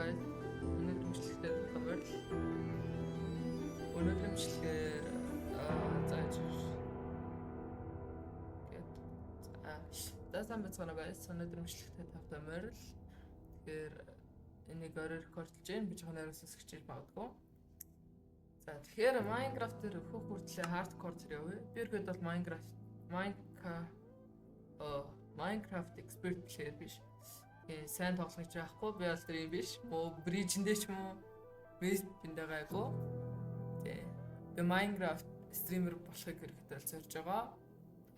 guys. Өнөөдөр бичлэгтээ тавьж. Өнөөдөр бичлэгээр зааж гээд за сайн байцгаана guys. Өнөөдөр бичлэгтээ тавтай морил. Тэгэхээр энийг орой рекордлж байна. Би жоохон ариун сүсгэж магадгүй. За тэгэхээр Minecraft дээр өөхөх хүртлээр hardcore зэрэг явъя. Би ерөөд бол Minecraft expert player биш. Тэгээ сайн тоглох гэж байхгүй. Би бол тэр юм биш. Муу bridge-ндээ ч юм уу West-эндээ гайгүй. Тэгээ би Minecraft streamer болохыг ерөөдөө зорж байгаа.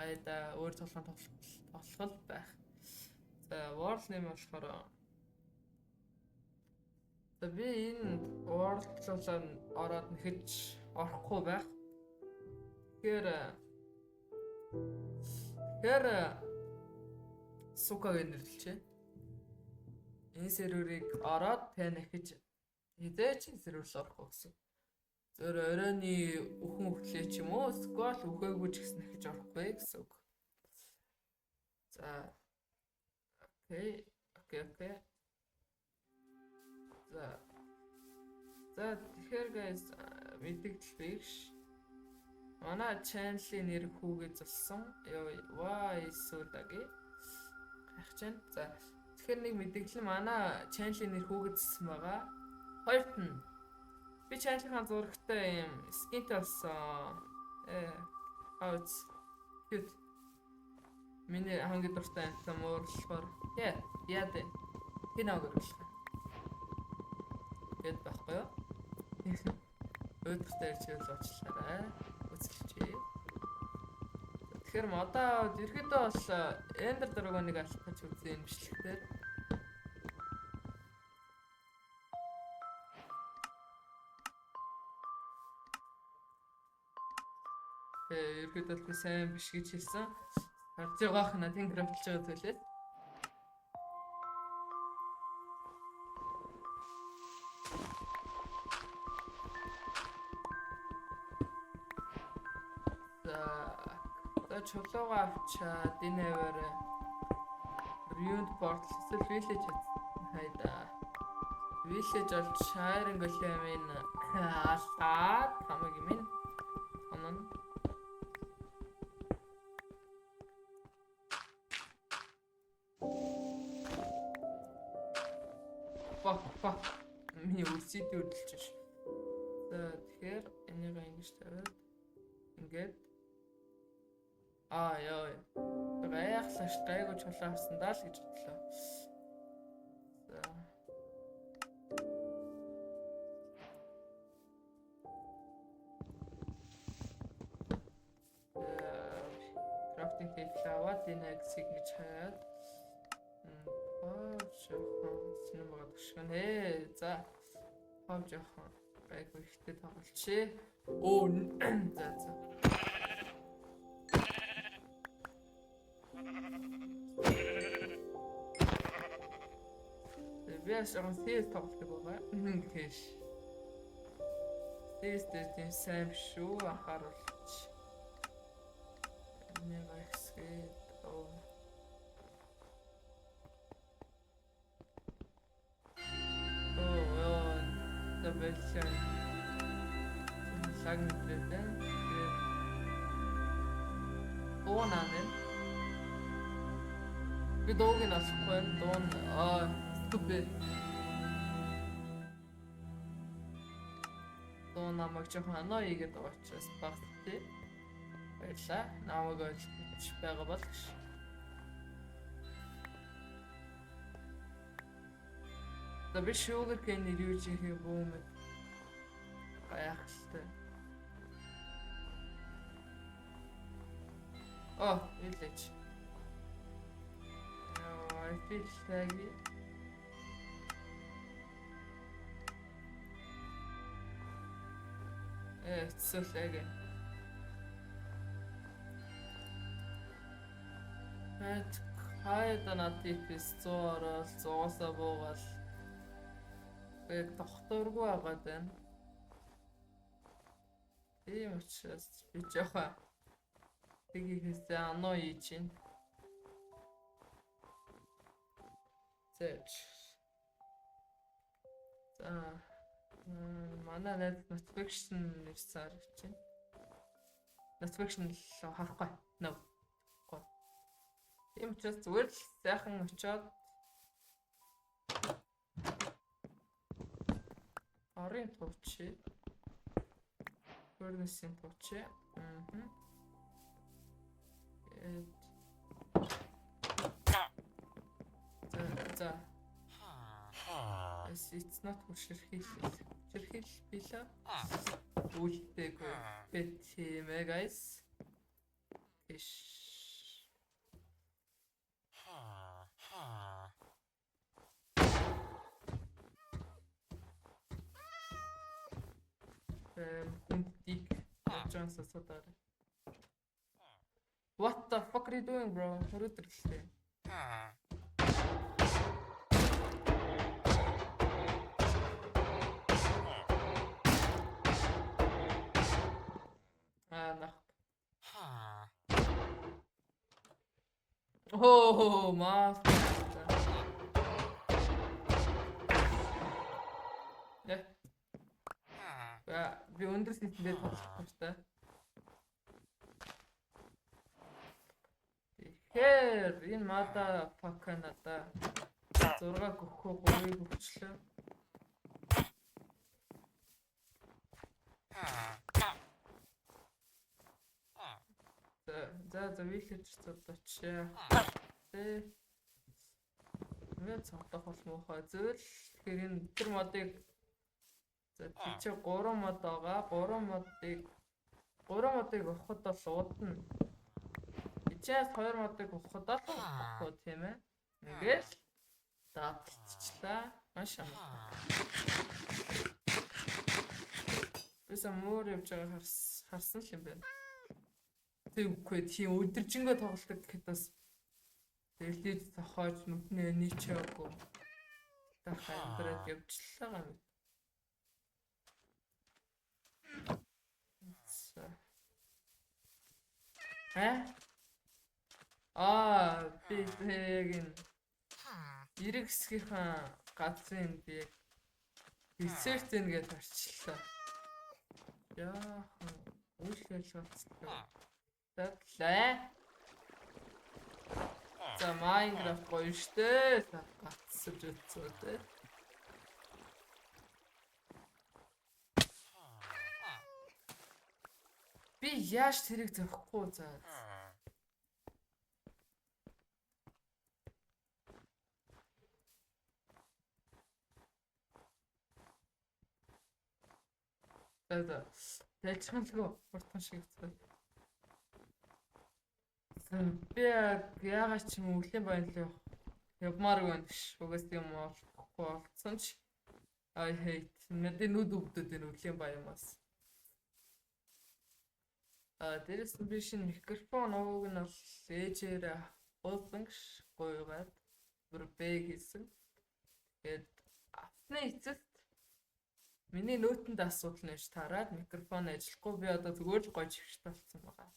Аяда өөр тоглоом тоглох байх. За World name болохоор за би энэ World-луулаа ороод нэхэж орохгүй байх. Тэгэхээр сука гэж нэрлэлчээ. Энэ серверийг ороод тэ нэхэж хэзээ ч энэ сервер рүү орохгүй гэсэн. Зөв оройны үхэн үхлээ ч юм уу эсвэл үхээгүй ч гэсэн нэхэж орохгүй гэсэн үг. За окей. За тэгэхээр guys мэдэгдэл биш. Манай channel-ийн нэр хүүгээ зулсан. Йоо why so laggy. Гайхаж байна. За тэгэхээр нэг мэдэгдэл нь манай channel-ийн нэр хүүгээ зулсан байгаа. Хоёрт нь би channel-ийн зурагтай юм skin-тэй болсон. How it's cute. Миний хамгийн дуртай амтан муурлахаар. Яа, яа дээ. Кино гэрэлэх. Гэт байхгүй юу? Өөдөртэй ирж уучлаарай. Үзэлчээ. Тэгэхээр модаа ерөөдөө бол Ender Dragon-ыг алдах үзсэн юм бичлэгтэр. Ерөөдөө би сайн биш гэж хэлсэн. Харж байгаа ах надын крафтлж байгаа зүйлээс. За чулуугаа авчаад энэ хаваар Ruined Portal эсвэл Village хайда. Village олж Iron Golem-ийн алаад хамаг юм ин. Онон. Fuck. Миний үрсэд үрдэлж ш. За тэгэхээр энийг ингэж тавиад ингээд аа ёо. Гайхлаа ш. Гайгүй чулуу авсан даа л гэж бодлоо. За. Crafting table аваад энэ аксыг ингэж хаяад жоохон сонир байгаа шиг нэ. За. Хов жоохон гайгүй ихтэй тоглолчээ. Өө за за. Би бас жоохон CS тоглолтог байгаа. Тийш. CS дээр тийм сайн биш шүү анхааруулж. Нэг хэсгээд оо. Оо за бэлсэн. Лаг мэдрээд байна. Тэгээд дуу наа. Би дууг нь олохгүй байна. Дуу нь аа stupid. Дуу намайг жоохон анаа хийгээд байгаа учраас бас тий. Баярлаа. Намайг ойлгож байгаа бол гэж. За би sugar cane юу чихээ бүүмэд. Гайхалтай. Oh, village. Oh, I feel laggy. It's so laggy. Эт хайда надад 100 орол 100-аас буугаал. Яг тогтооргүй байгаад байна. Тийм учраас би жоохон тгийхээсээ ануу хийж байна. Зэж. За, манай найз notification ирсэн харагч байна. Notification л харахгүй. No. Гоо. Тийм учраас зүгээр л сайхан очиод орын туучи. Furnace-ийн туучи. Мм. Эд. За за. It's not хүчирхийлэл. Хүчирхийлэл билээ. Үлдээгүй. Би тийм ээ, guys. Иш. Хүндийг явж байгаа суудаар. What the fuck are you doing, bro? Хөрөөд ирлээ. Аа, нах. Оо, маа. Яа. Би өндөр сэтэлдээ тоглох дуртай. Тэгэхээр энэ motherfucker надаа 6 гөхөө 3-ыг өгчлөө. За за за, villager цодочээ. Тэ. Ингээд цогтох бол муухай зүйл. Тэгэхээр энэ тэр модыг, за, чи 3 мод байгаа. 3 модыг авахд бол удна. Ичээс 2 модыг авахд бол удахгүй, тийм ээ. Ингээл дадлцчлаа. Маш амар. Бисаа муур явж байгаа харсан л юм байна. Тэгвгүй, тийм өдөржингөө тоглолдог гэхэд бас дэлхийд зохиож нүднээ нийчээгүй. Тах амьдраад явжлаа юм. За. Аа? Аа, би яг энэ эрэг хэсгийнхаа газрын би яг десерт гэж харчлаа. Яахан үйл ялгаацлаа. Татлаа. За, Minecraft гоё штэ. Гацсаж утсаа те. Би яаж тэрийг зовхгүй, за. За за. Ялчханлгүй хурдхан шиг хэвчээ. Би яагаад ч юм өвлийн баян явах явмааргүй байна гэж. Угаас юм олохгүй олцсон ч I hate. Надад нүд өвдөд энэ өвлийн баян бас. А, дээрэс нь би шинэ микрофон ууг нь бол ээжээр уулсан гэж гуйгаад бүр бэг хийсэн. Тэгээд авсны эцэст миний нөөтэнд асуудал нэж тараад микрофон ажиллахгүй, би одоо зүгээр л гоё чихвчтэй болсон байгаа.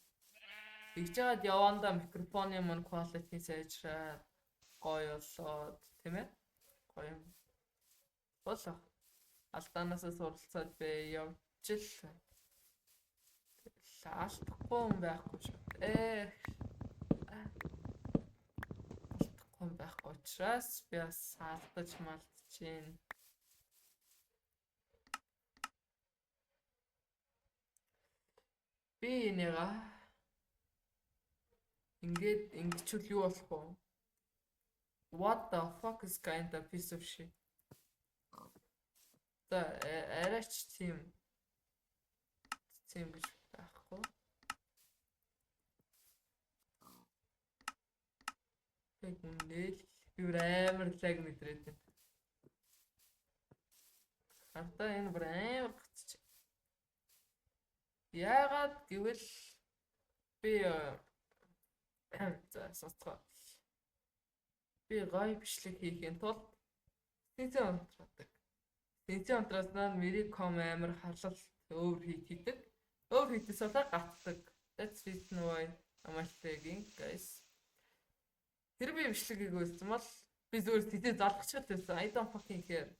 Тэгж жагаад явандаа микрофоны мань quality сайжраад гоё болоод, тийм ээ. Гоё юм. Болоо. Алдаанаас суралцаад би явж л алдахгүй юм байхгүй шүү. Ээ. Алдахгүй юм байхгүй учраас би бас алдаж малдж гин. Би энийга ингээд ингэчүүл юу болох вэ? What the fuck is kind of piece of shit? За, арайч тийм гэж байхгүй. Яг үнээл би бүр амар lag мэдрээд байна. Хардаа энэ бүр амар гацчих. Яагаад гэвэл би, за, сонсцгоо. Би гоё бичлэг хийхийн тулд сенсээ унтраадаг. Сенсээ унтрааснаа Mericom амар халалт overheat хийдэг. Overheat-ээс болоо гацдаг. That's reason why I'm lagging, guys. Тэр би бичлэг хийгүүлсэн бол би зүгээр тэдээ залгачихад байсан. I don't fucking care.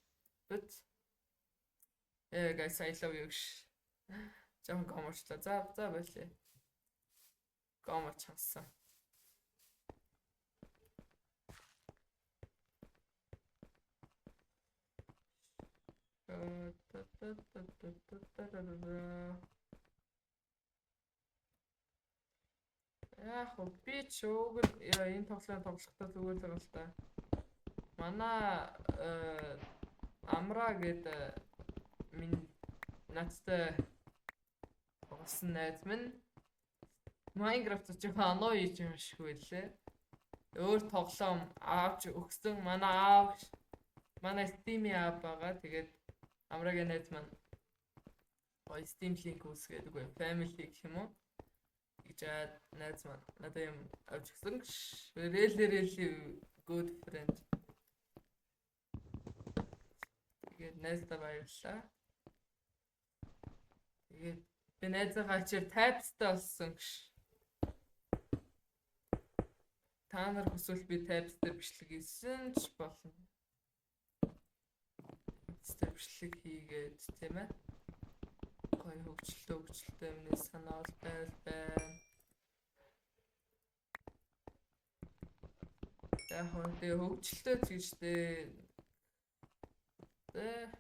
But Guys, I love you. Жохон гоморчлаа. За за боллоо. Гомор чансан. Яг хөө би ч уг нь энэ тоглоом тоглохдоо зүгээр л байгаа л та. Манай Амра гэдэг минь надтай тоглосон найз минь Minecraft жоохон annoy юм шиг байлээ. Өөр тоглоом авч өгсөн. Манай аав манай Steam-ийн аав байгаа. Тэгээд Амрагийн найз маань гоё Steam link үүсгээд үгүй family гэх юм уу? Гэж найз маань надад юм авч өгсөн. Really really good friend. Тэгээд найздаа баярлалаа. Тэгээд би найзынхаа ачаар tabs-тай болсон гэж. Та нар хүсвэл би tabs дээр бичлэг хийсэн ч болно. Tabs дээр бичлэг хийгээд тийм ээ. Гоё хөгжлөлтөө хөгжлөлтөө юмны санаа бол байл байна. Яг хөө тэгээ хөгжлөлтөө ч гэж дээ. Тэ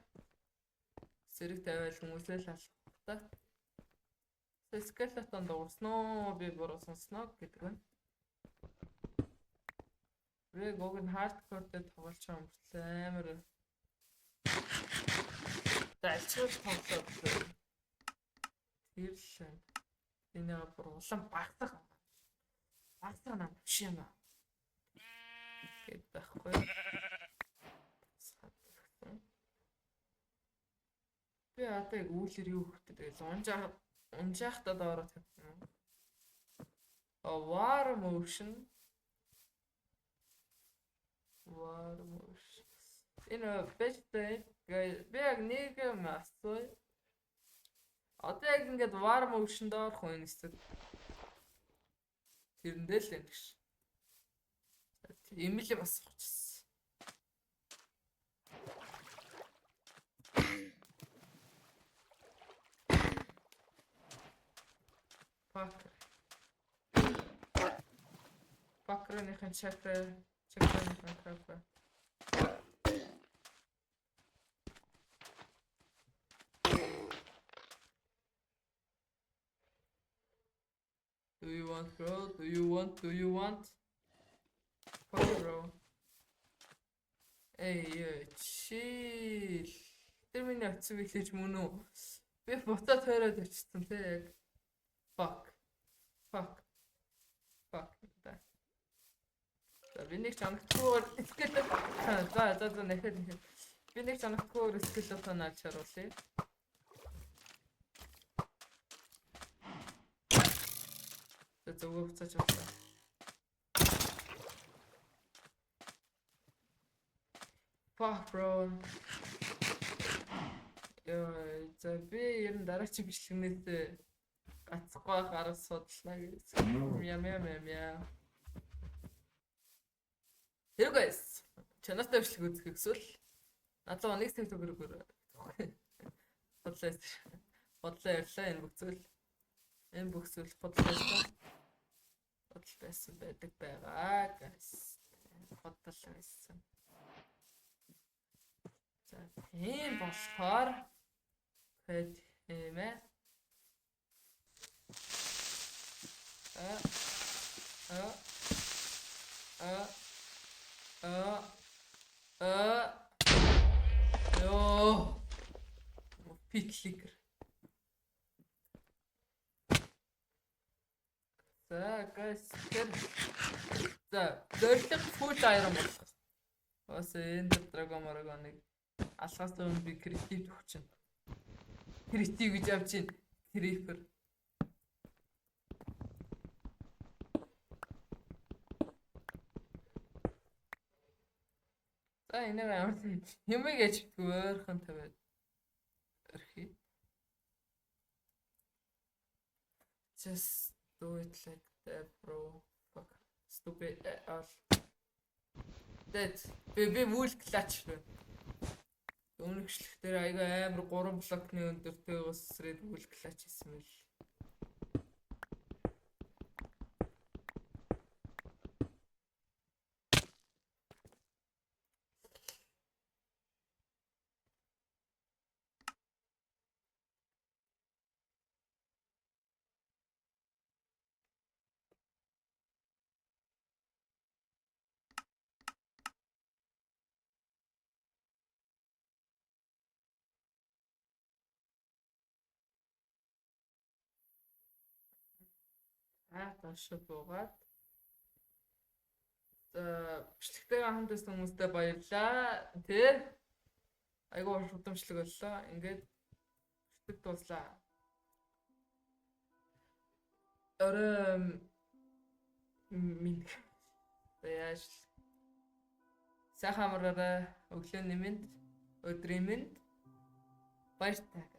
сэрэг тавиал хүмүүсээ л алах та. Skeleton дуурсан уу? Би буруу сонсноо гэдэг байна. Би гог нь hardcore дээр тоглож байгаа юм мөртлөө амар дальчгал тоглоод тэр л энэ бүр улам багтах багтах нам биш юм аа гэд байхгүй. Би одоо яг үүлэр юу хөвтэй тэгэл унжаа унжаахтаа доороо тавьсан юм. А war motion war motion энэ бэжтэй би яг нэг юм асууя. Одоо яг ингээд war motion доорх хүн эсвэл тэрэндээ л юм гэж. Юм л бас суучихсан. Fuck. Fucker-ийн чакра, чакраны чакра. Do you want, bro? Do you want? Do you want? Fuck, bro. Эй, chill. Тэр миний очсон билээж мөн үү? Би буцаад тойроод очсон те яг. Fuck. Fuck. Fuck. За би нэг чанагдахгүйгээр skeleton. За за за нэхэд нэхэд. Би нэг чанагдахгүйгээр skeleton алж харуулъя. За зөвгөө буцаач авлаа. Fuck bro. Йоо, за би ер нь дараагийн бичлэгнээс гацхгүй гарах судлаа гэж. Мя мя мя мя. Тэр guys, чанартай бичлэг үзэх эсвэл надад нэг сая төгрөгөөр худлаа худлаа ярьлаа энэ бүх зүйл. Энэ бүх зүйл худлаа байсан. Худал байсан байдаг байгаа guys. Худал байсан. За тийм болохоор хэд юм ээ? А а а а а Йоо. Питликер. За, guys, тэр за, зорилго full iron болох. Бас Ender Dragon Maragon-ыг алхаас өмнө би creative төгчин. Creative гэж авч чинь creeper. За энэ ямар юмыг яж битгүй ойрхон тавиад орхи. Just do it like that, bro. Fuck. Stupid all. That би би wool clutch байна. Өмнөх бичлэг дээр айгүй амар 3 блокны өндөртэй ус Red Bull clutch хийсэн мэл. Аа доошо буугаад за бичлэгтэйгээ хамт байсан хүмүүстээ баярлалаа. Тэ? Айгуу удамшлаг боллоо. Ингээд бичлэг дууслаа. Орой минь. За яаж л сайхан амраарай. Өглөөний мэнд, өдрийн мэнд. Баяртай.